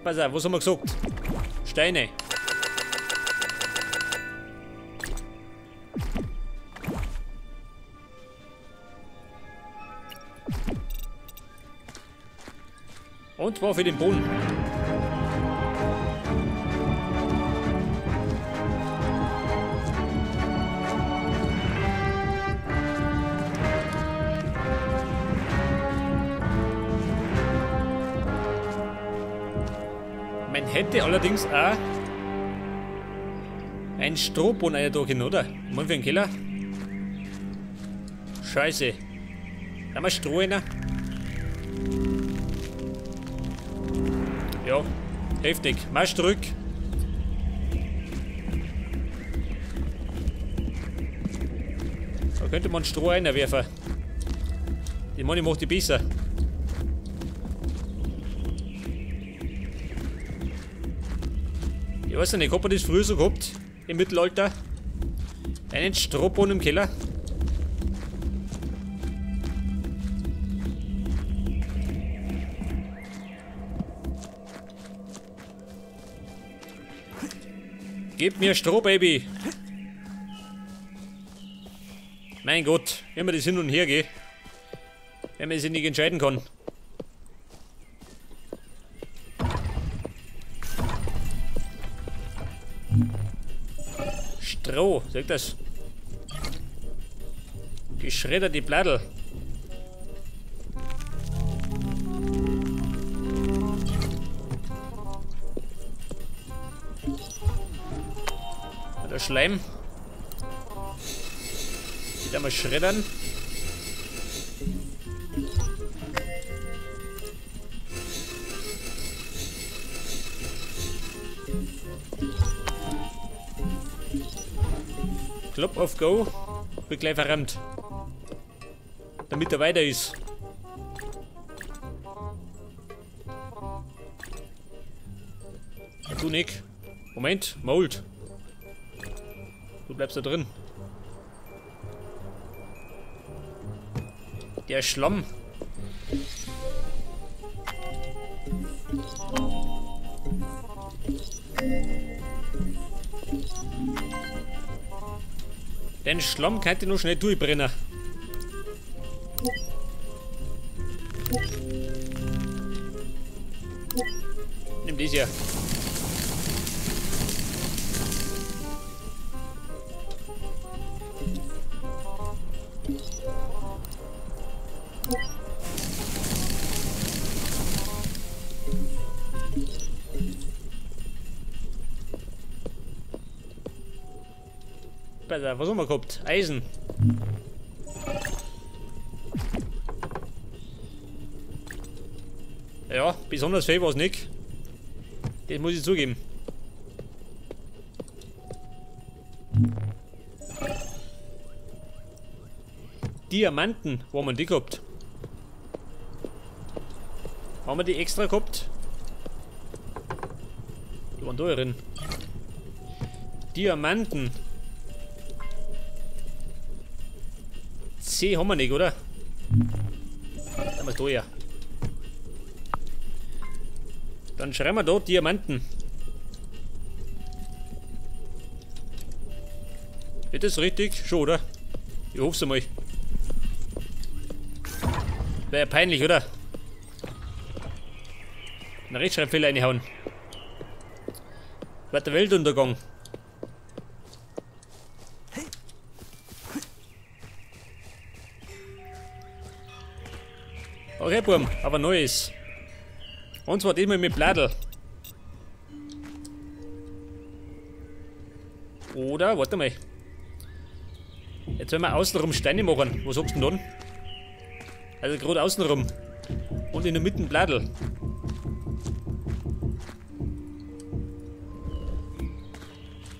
Pass auf, was haben wir gesagt? Steine. Und zwar für den Boden. Man hätte allerdings auch einen Strohboden rein können, oder? Mal für den Keller. Scheiße. Da haben wir Stroh rein. Ja, heftig. Marsch zurück. Da könnte man Stroh reinwerfen. Die Money macht die besser. Ich weiß nicht, ob man das früher so gehabt, im Mittelalter. Einen Strohboden im Keller. Gib mir Stroh, Baby! Mein Gott, immer das hin und her geht. Wenn man sich nicht entscheiden kann. Stroh, sagt das. Geschredderte Bladel. Der Schleim. Wieder mal schreddern. Klop auf Go. Wird gleich verrammt. Damit er weiter ist. Ja, du nicht. Moment, Mold. Du bleibst da drin. Der Schlamm. Den Schlamm könnt ihr nur schnell durchbrennen. Nimm das hier. Was haben wir gehabt? Eisen. Ja, besonders viel war es nicht. Das muss ich zugeben. Diamanten, wo haben wir die gehabt? Haben wir die extra gehabt? Die waren da drin. Diamanten. C haben wir nicht, oder? Dann wir da ja. Dann schreiben wir da Diamanten. Wird das richtig? Schon, oder? Ich hoffe es einmal. Wäre ja peinlich, oder? Einen Rechtschreibfehler reinhauen. Wird der Weltuntergang. Okay, Burm, aber Neues. Und zwar diesmal mit Bladel. Oder, warte mal. Jetzt werden wir außenrum Steine machen. Was sagst du denn dann? Also gerade außenrum. Und in der Mitte Bladel.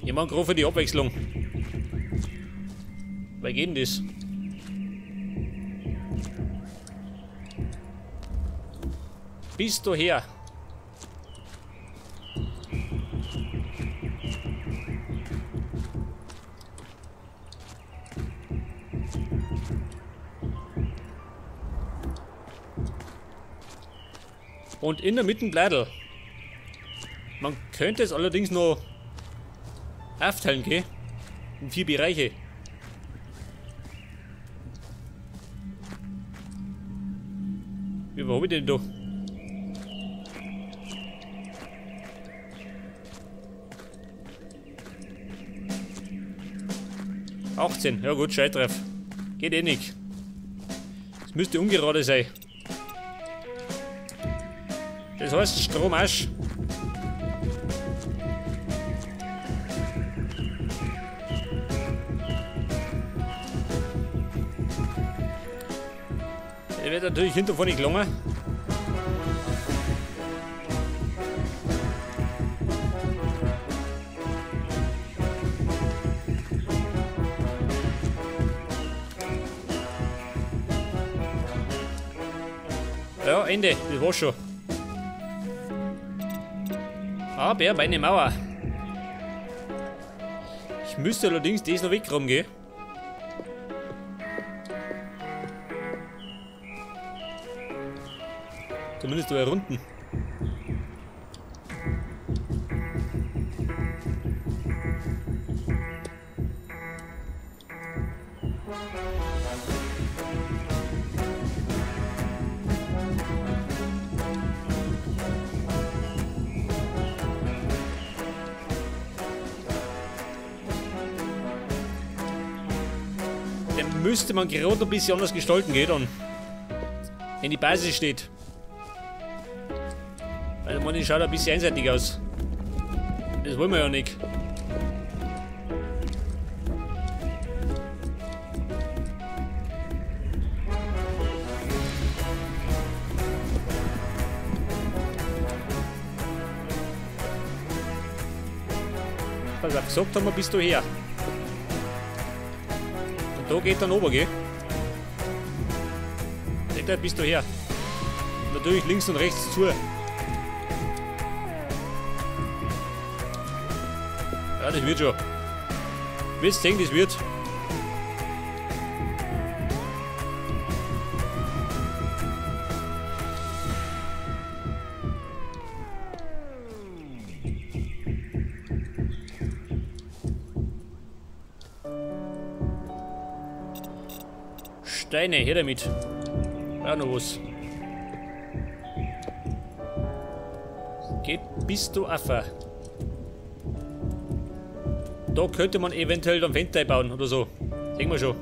Ich mach gerade für die Abwechslung. Wie geht denn das? Bist du her? Und in der Mitte Bladel. Man könnte es allerdings noch aufteilen, gell? In 4 Bereiche. Wie viel hab ich denn da? 18, ja gut, scheiß drauf. Geht eh nicht. Das müsste ungerade sein. Das heißt Stromarsch. Der wird natürlich hinter vorne gelungen. Ja, Ende, das war's schon. Aber meine Mauer. Ich müsste allerdings das noch wegräumen, gell? Zumindest da unten. Den müsste man gerade ein bisschen anders gestalten, geht dann. Wenn die Basis steht. Weil man schaut ein bisschen einseitig aus. Das wollen wir ja nicht. Pass auf, gesagt haben wir, bist du her. Und da geht dann oben, gell? Da bist du her. Natürlich links und rechts zu. Ja, das wird schon. Willst sehen, das wird. Steine, her damit. Ja, noch was. Geht bis du Affe. Da könnte man eventuell dann Fenster bauen oder so. Sehen wir schon.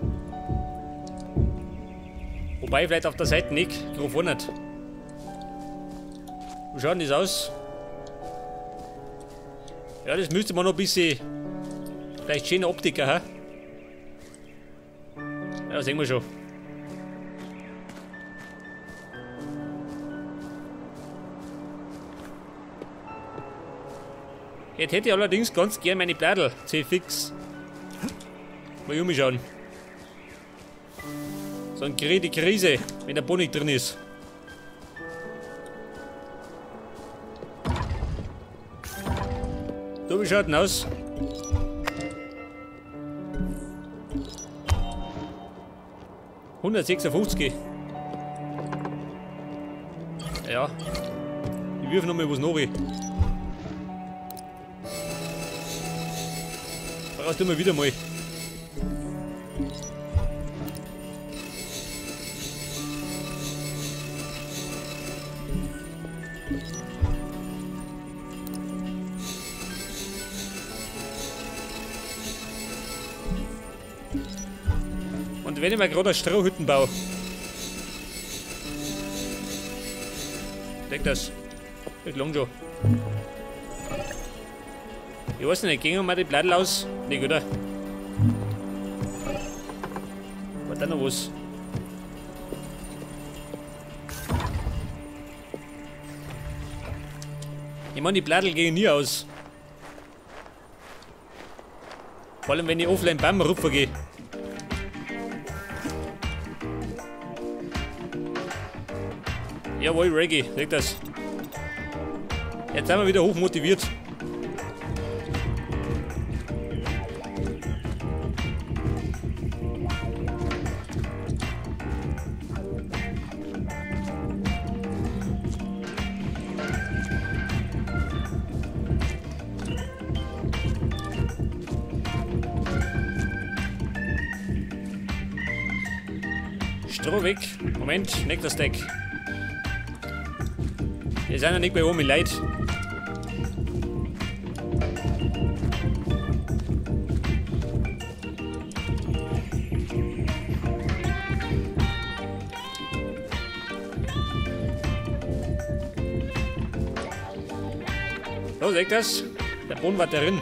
Wobei vielleicht auf der Seite nicht. Gerade vorne nicht. Wie schaut denn das aus? Ja, das müsste man noch ein bisschen. Vielleicht schöner Optiker, hä? Ja, sehen wir schon. Jetzt hätte ich allerdings ganz gern meine Bladel. C-Fix. Mal umschauen. So ein kriege ich die Krise, wenn der Bonig drin ist. So, wie schaut denn aus? 156. Ja. Ich wirf noch mal was nach. Brauchst du mal wieder mal. Und wenn ich mir gerade eine Strohhütten baue. Denk das. Das langt schon. Ich weiß nicht, gehen wir mal die Bladel aus? Nicht, oder? War da noch was? Ich meine, die Bladel gehen nie aus. Vor allem, wenn ich offline beim Rupfer gehe. Jawohl, Reggae, seht das. Jetzt sind wir wieder hoch motiviert. Stroh weg. Moment, nicht das Deck. Wir sind ja nicht bei oben, leid. So, seht das? Der Boden war drin.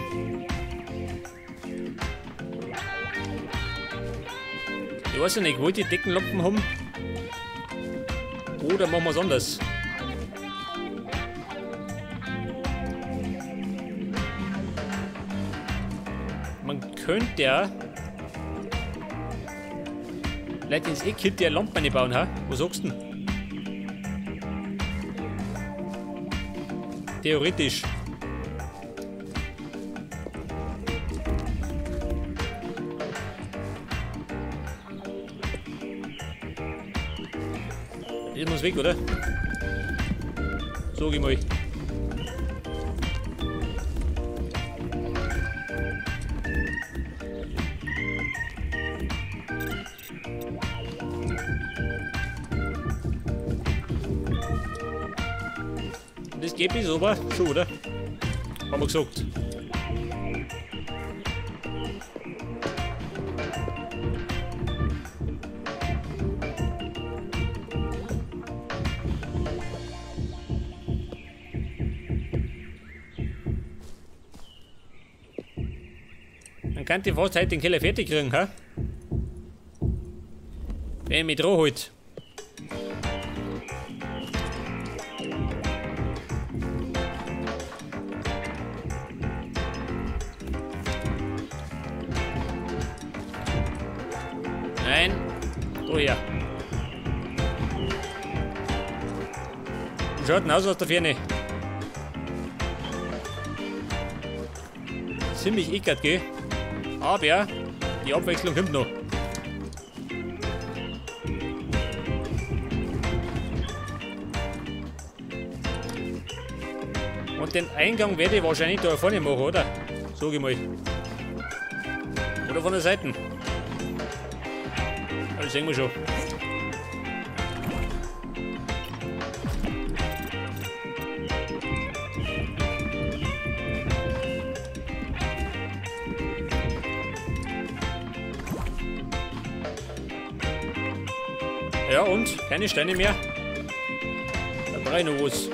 Ich weiß ja nicht, wollt ihr Deckenlampen haben? Oder machen wir es anders? Man könnte ja vielleicht ins Eck hinter der Lampe bauen, ha? Was sagst du denn? Theoretisch. Das muss weg, oder? Sag ich mal. Das geht bis oben schon, oder? Haben wir gesagt. Man kann die fast heute den Keller fertig kriegen, ha? Wenn ich mich dran halt. Nein, da her. Wie schaut denn aus der Ferne? Ziemlich eckert, gell? Aber die Abwechslung kommt noch. Und den Eingang werde ich wahrscheinlich da vorne machen, oder? Sag ich mal. Oder von der Seite. Das sehen wir schon. Ja, und? Keine Steine mehr. Da brauche ich noch was.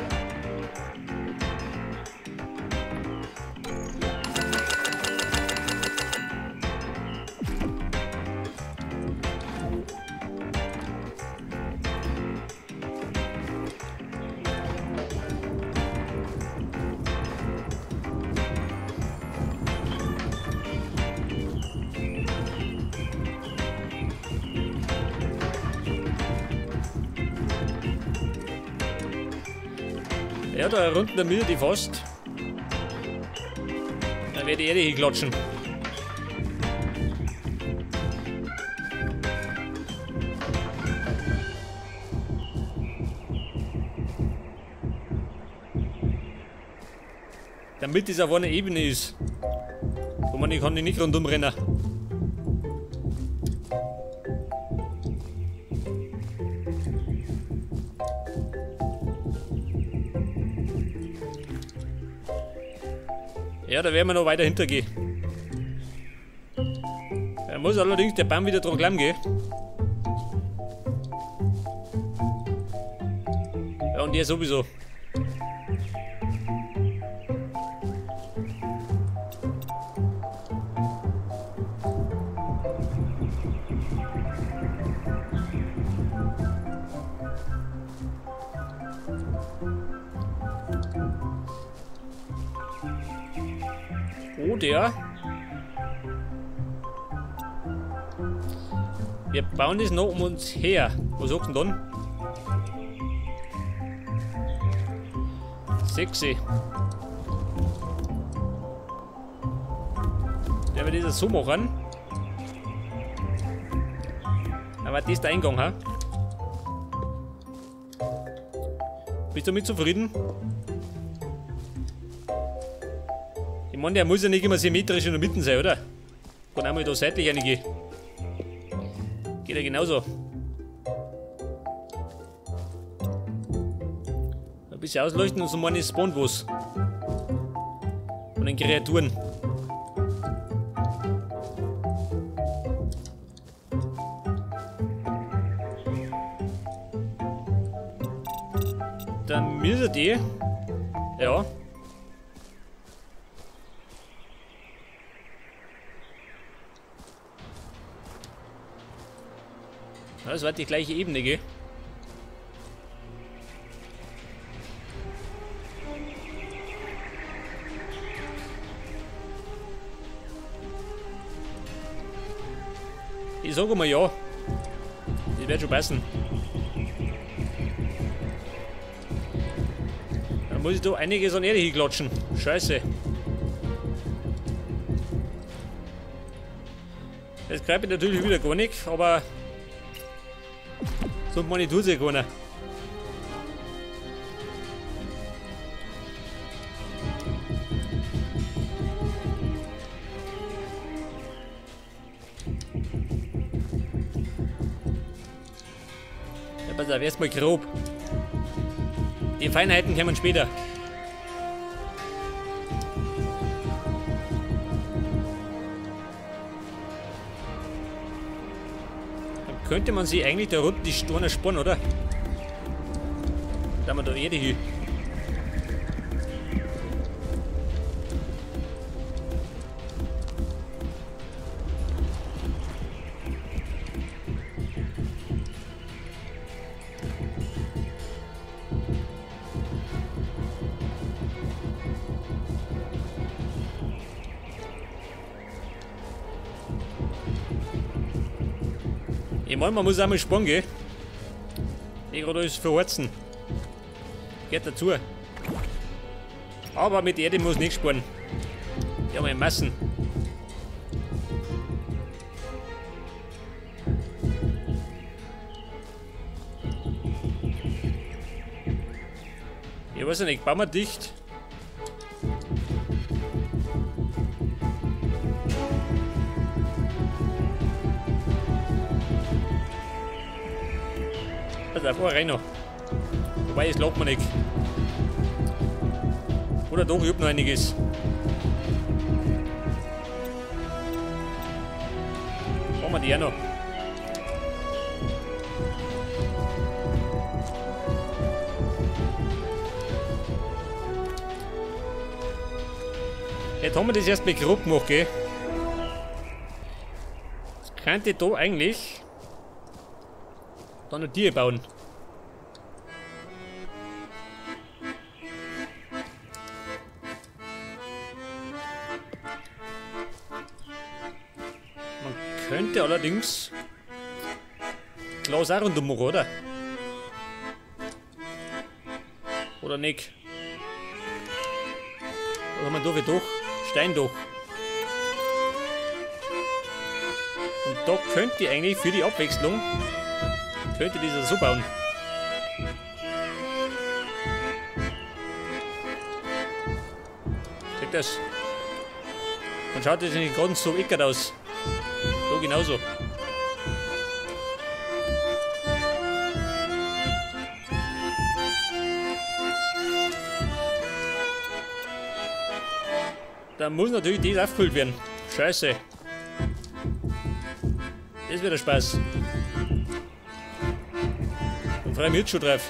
Ja, da rund in der Mitte die fast. Dann werde ich Erde hinklatschen. Damit es auf einer Ebene ist. Wo man kann nicht rundum rennen. Ja, da werden wir noch weiter hintergehen. Da muss allerdings der Baum wieder dran klemmen gehen. Ja, und der sowieso. Oder wir bauen das noch um uns her. Was sagst du denn dann? 6. Der wird das so machen. Aber das ist der Eingang, ha? Bist du damit zufrieden? Ich meine, der muss ja nicht immer symmetrisch in der Mitte sein, oder? Kann auch mal da seitlich reingehen. Geht ja genauso. Bisschen ausleuchten und so meine spawnt was. Von den Kreaturen. Dann müssen die. Ja. Das war die gleiche Ebene, gell? Ich sage mal ja. Das wird schon passen. Dann muss ich da einiges an Erde hinklatschen. Scheiße. Das greift ich natürlich wieder gar nicht, aber so meine tut sich keiner. Ja, pass auf, erstmal grob. Die Feinheiten kommen später. Dann könnte man sich eigentlich da unten die Steine sparen, oder? Da haben wir da Erde hin. Ich meine, man muss auch mal sparen, gell? Nicht gerade alles verhorzen. Geht dazu. Aber mit Erde muss nicht sparen. Die haben wir in Massen. Ich weiß ja nicht, bauen wir dicht. Pass auf, rein noch. Wobei, es glaubt man nicht. Oder doch, ich hab noch einiges. Machen wir die auch noch. Jetzt haben wir das erstmal grob gemacht, gell? Jetzt könnte ich da eigentlich dann noch Tiere bauen. Man könnte allerdings Glas auch rundum machen, oder? Oder nicht? Was haben wir da für Dach? Steindach. Und da könnte ich eigentlich für die Abwechslung könnte dieser so bauen. Check das. Dann schaut das nicht ganz so eckert aus. So genauso. Da muss natürlich das aufgefüllt werden. Scheiße. Das wird der Spaß. Und freue mich jetzt schon drauf.